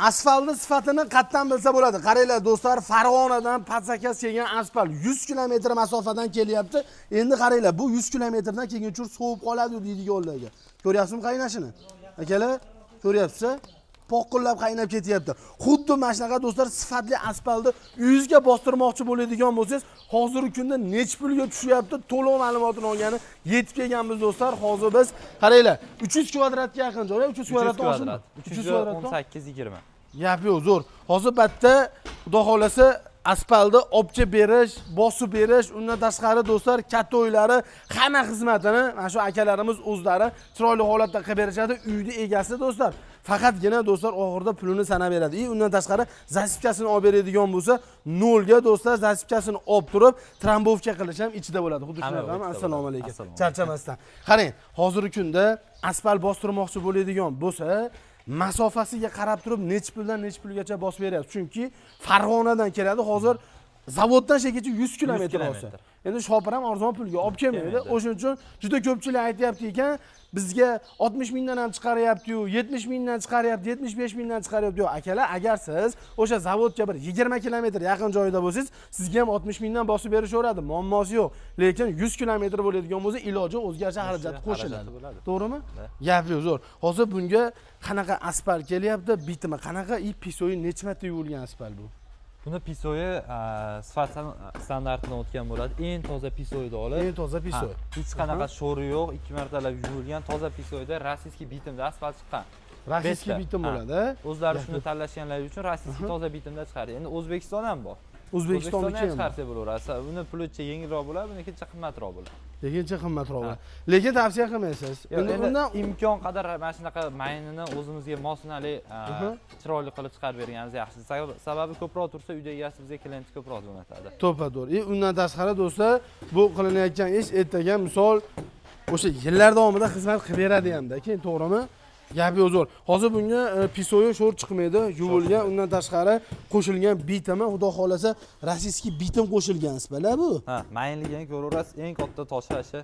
Asfaltni sifatini qatdan bilsa bo'ladi? Qaranglar, do'stlar, Farg'onadan под заказ kelgan asfalt 100 kilometr masofadan kelyapti. Endi qaranglar, bu 100 kilometrdan kelguncha sovib qoladi deydiganlarga. Ko'ryapsizmi qaynashini? Akalar, ko'ryapsiz? Poqillab qaynab ketyapti. Xuddi mana shunaqa, do'stlar, sifatli asfaltni uyingizga bostirmoqchi bo'ladigan bo'lsangiz, hozirgi kunda necha pulga tushyapti, to'liq ma'lumotini olgani yetib kelganmiz, do'stlar. Hozir biz, qaranglar, 300 kvadratga yaqin joy, 300 kvadratdan oshimi? 300 kvadratdan 18 20. Gap yo'q, zo'r. Hozir bitta, xudo xohlasa, asfaltni olib kelib berish, bosib berish, undan tashqari, do'stlar, katta uylari hamma xizmatini mana shu akalarimiz o'zlari chiroyli holatda qilib berishadi. Uyni egasi, do'stlar, faqatgina, do'stlar, oxirida pulini sanab beradi. И undan tashqari засыпка sini olib beradigan bo'lsa, nolga, do'stlar, засыпка sini olib turib, трамбовка qilish ham ichida bo'ladi. Xuddi Hamma shunaqami? ichida Assalomu bo'ladi. alaykum. Assalomu alaykum. Charchamasdan. Qarang, hozirgi kunda asfalt bostirmoqchi bo'ladigan bo'lsa, masofasiga qarab turib necha puldan necha pulgacha bosib beryapsiz? Chunki Farg'onadan keladi, hozir zavoddan shegacha 100 kilometr kilometr. olsa. Endi shopir ham arzon pulga olib kelmaydi. Kelmaydi. O'shaning uchun juda ko'pchilik aytyapti ekan, bizga 60 mingdan ham chiqaryapti-yu, 70 mingdan chiqaryapti, 75 mingdan chiqaryapti. Yo'q, akalar, agar siz o'sha zavodga bir 20 kilometr yaqin joyda bo'lsangiz, sizga ham 60 mingdan bosib berishaveradi, muammosi yo'q. Lekin 100 kilometr bo'ladigan bo'lsa, iloji o'zgacha xarajat qo'shiladi. Xarajati bo'ladi. To'g'rimi? Да. Gap yo'q, zo'r. Hozir bunga qanaqa asfalt kelyapti, bitimi qanaqa и песок i necha marta yuvilgan asfalt bu? Buni песок i sifat standartidan o'tgan bo'ladi. Eng toza песок ni olib, Eng toza песок. Ha, hech qanaqa sho'ri yo'q, ikki martalab yuvilgan toza песок da российский bitimda asfalt chiqqan. Российский Beshta. Bitim Ha. bo'ladi. O'zlari shuni tanlashganlari uchun российский toza bitimda chiqardi. Endi O'zbekiston ham bor. O'zbekistonniki ham ham. Chiqarsa bo'laveradi. Uni pulicha yengilroq bo'ladi, bunikicha qimmatroq bo'ladi. Lekincha qimmatroq bo'ladi. Lekin tavsiya qilmaysiz. Yo'q, Endi endi undan imkon qadar mana shunaqa mayinini o'zimizga mosini haligi chiroyli qilib chiqarib berganimiz yaxshi. Sababi ko'proq tursa, uyda egasi bizga клиент ko'proq jo'natadi. To'ppa to'g'ri. И undan tashqari, do'stlar, bu qilinayotgan ish ertaga, misol, o'sha yillar davomida xizmat qilib beradi hamda. Keyin, to'g'rimi? Gap yo'q, zo'r. Hozir bunga песок i sho'r chiqmaydi, yuvilgan, undan tashqari qo'shilgan bitimi, xudo xohlasa, российский bitim qo'shilgan ispalar bu. Ha, mayinligini ko'raverasiz. Eng katta toshi shu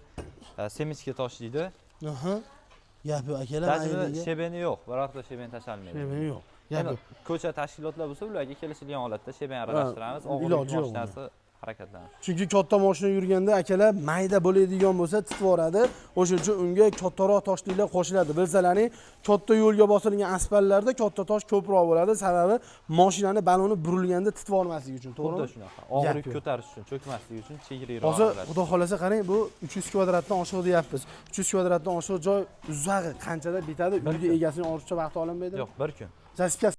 семечка tosh deydi. Aha. Gap yo'q, akalar, Даже buni mayliga. щебень i yo'q, birorta щебень tashalmaydi. Щебень yo'q. Gap Endi yo'q. ko'cha tashkilotlar bo'lsa, ularga kelishilgan holatda щебень aralashtiramiz, og'ir iloji yo'q. mashinasi harakatlanish. Chunki katta mashina yurganda, akalar, mayda bo'ladigan bo'lsa, titvoradi. O'shuning uchun unga kattaroq toshliklar qo'shiladi. Bilsalaring, katta yo'lga bosilgan asfaltlarda katta tosh ko'proq bo'ladi. Sababi mashinani baloni burilganda titvormasligi uchun, Xuddi to'g'rimi? shunaqa. Og'ir Gap yuk yo'q. ko'tarish uchun, cho'kmasligi uchun chegirliroq Hozir aralashtiradi. xudo xohlasa, qarang, bu 300 kvadratdan oshiq deyapmiz. 300 kvadratdan oshiq joy uzog'i qanchada bitadi? Bir Uyga kun. egasining ortiqcha vaqti olinmaydi. Yo'q, bir kun. Засыпка